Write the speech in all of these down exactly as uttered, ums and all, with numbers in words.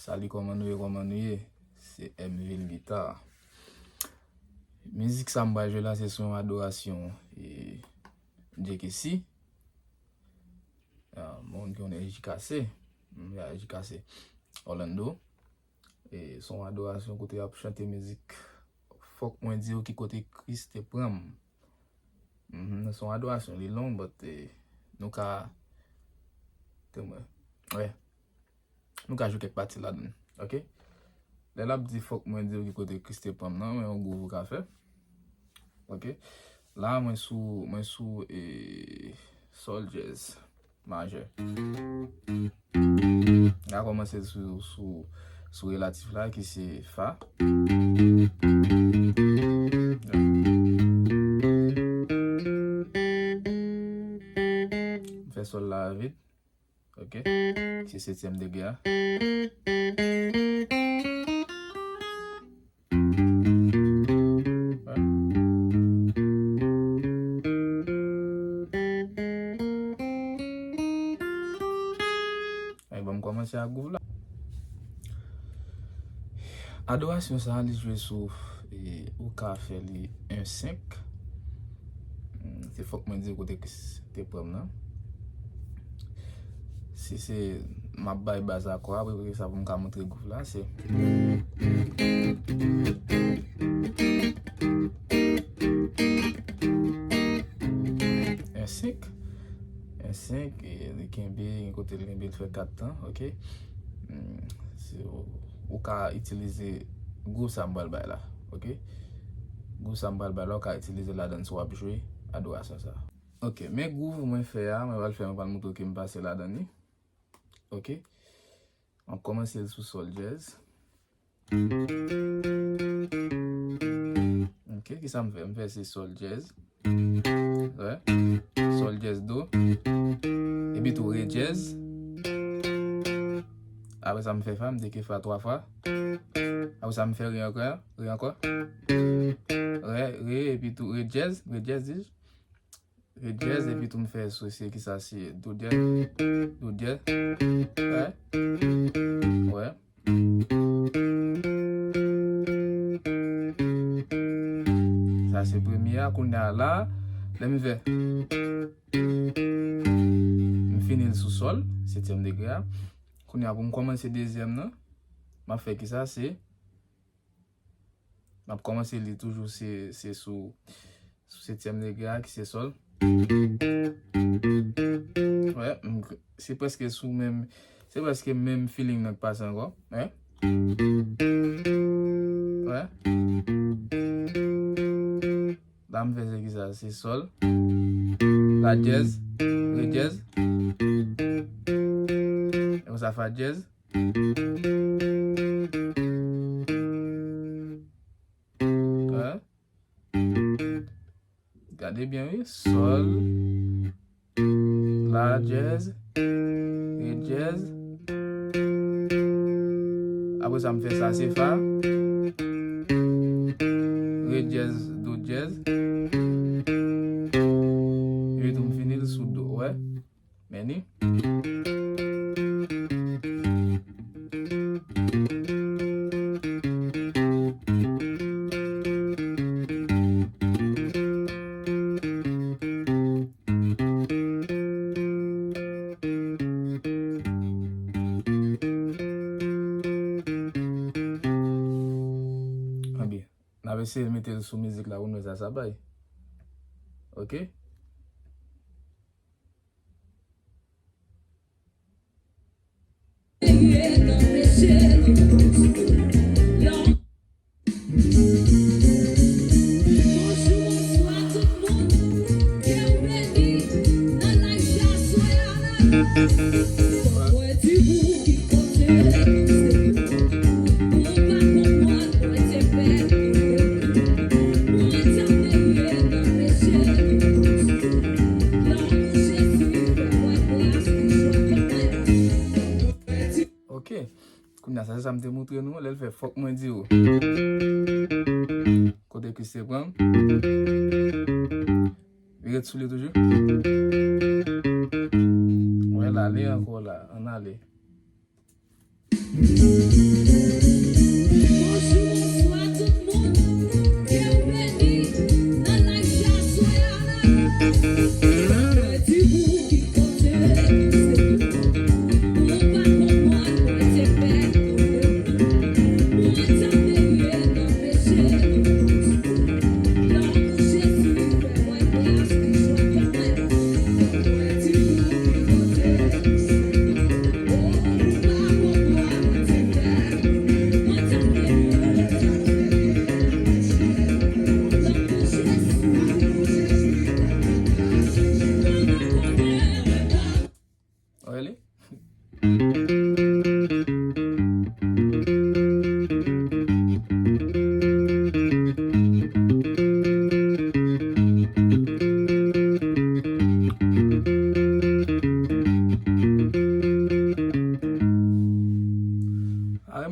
Salut, kòman nou ye, kòman nou ye? Se M Ville Guitar. Mizik sa m pral jwe la, se sou yon adorasyon e, Djekesi. Ah, moun ki konnen J K C. Mm, ya, J K C. Orlando. E se yon adorasyon kote y ap chante mizik Fòk mwen di w ki kote Kris te pran m. Mhm, se yon adorasyon, li long, but eh, nou ka. Te mwen. Wè. Nou ka jwe kèk pati ladan l. Ok? Lè l ap di fòk mwen di w ki kote Kris te pran m nan, men yon gwouv ou ka fè. Ok? La, mwen sou, mwen sou e, sòl dyèz majè. N a kòmanse sou, sou, sou relatif la, ki se fa. M fè sòl la vit. Ok? Se setyèm degre a. Ay, ban m kòmanse ak gwouv la. Adorasyon sa a, li jwe sou, e, ou ka fè li en senk. Hmm, se fòk mwen di kote Kris te pran m nan. Si se, m ap bay baz akò a, apre sa pou m ka montre gwouv la, se en senk, en senk, e li kenbe, gen kote li kenbe, li fè kat tan, ok? Hmm, se, ou, ou ka itilize gwouv sa m pral bay la, ok? Gwouv sa m pral bay la, ou ka itilize ladan l si w ap jwe adorasyon sa. Ok, men gwouv mwen fè a, mwen pral fè, mwen pral montre w ke m pase ladan li. Ok? M ap kòmanse l sou sòl dyèz. Ok, kisa m fè? M fè se sòl dyèz. Wè. Sòl dyèz do. Epi tou re dyèz. Apre sa m fè fa, m teke fa twa fwa. Apre sa m fè re ankò, re ankò. Re, re, epi tou re dyèz, re dyèz, dis. Re dyèz, epi tou m fè sou se kisa se do dyèz, do dyèz. Wè. Wè. Sa se premye a, kounye a la, lè m fè. M fini l sou sòl, setyèm degre a. Kounye a pou m kòmanse dezyèm nan, m ap fè kisa se M ap kòmanse li toujou se, se sou, sou setyèm degre a ki se sòl. Wè, m, se prèske sou menm, se prèske menm feeling nan k pase ankò. Wè. Wè. La m fè se kisa? Se sòl. La dyèz. Re dyèz. Apre sa fa dyèz. Wè. Gade byen, wi. Sòl, la dyèz, re dyèz. Apre sa, m fè sa, se fa. Re dyèz, do dyèz. Epi tou, m fini l sou do, wè. Men ni. Ebyen, n ap eseye mete l sou mizik la pou n wè sa sa bay. Ok? Ok. Kounye a, sa se sa m te montre nou an, lè l fè fòk mwen di w. Kote Kris te pran m. Li ret sou li toujou. Wè, l ale ankò la. Ann ale.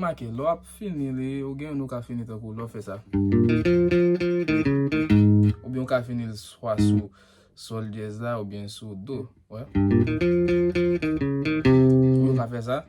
Remake, lè w ap fini li, ou gen youn ou ka fini tankou lè w fè sa. Oubyen ou ka fini l swa sou sòl dyèz la, oubyen sou do. Wè. Ou ka fè sa.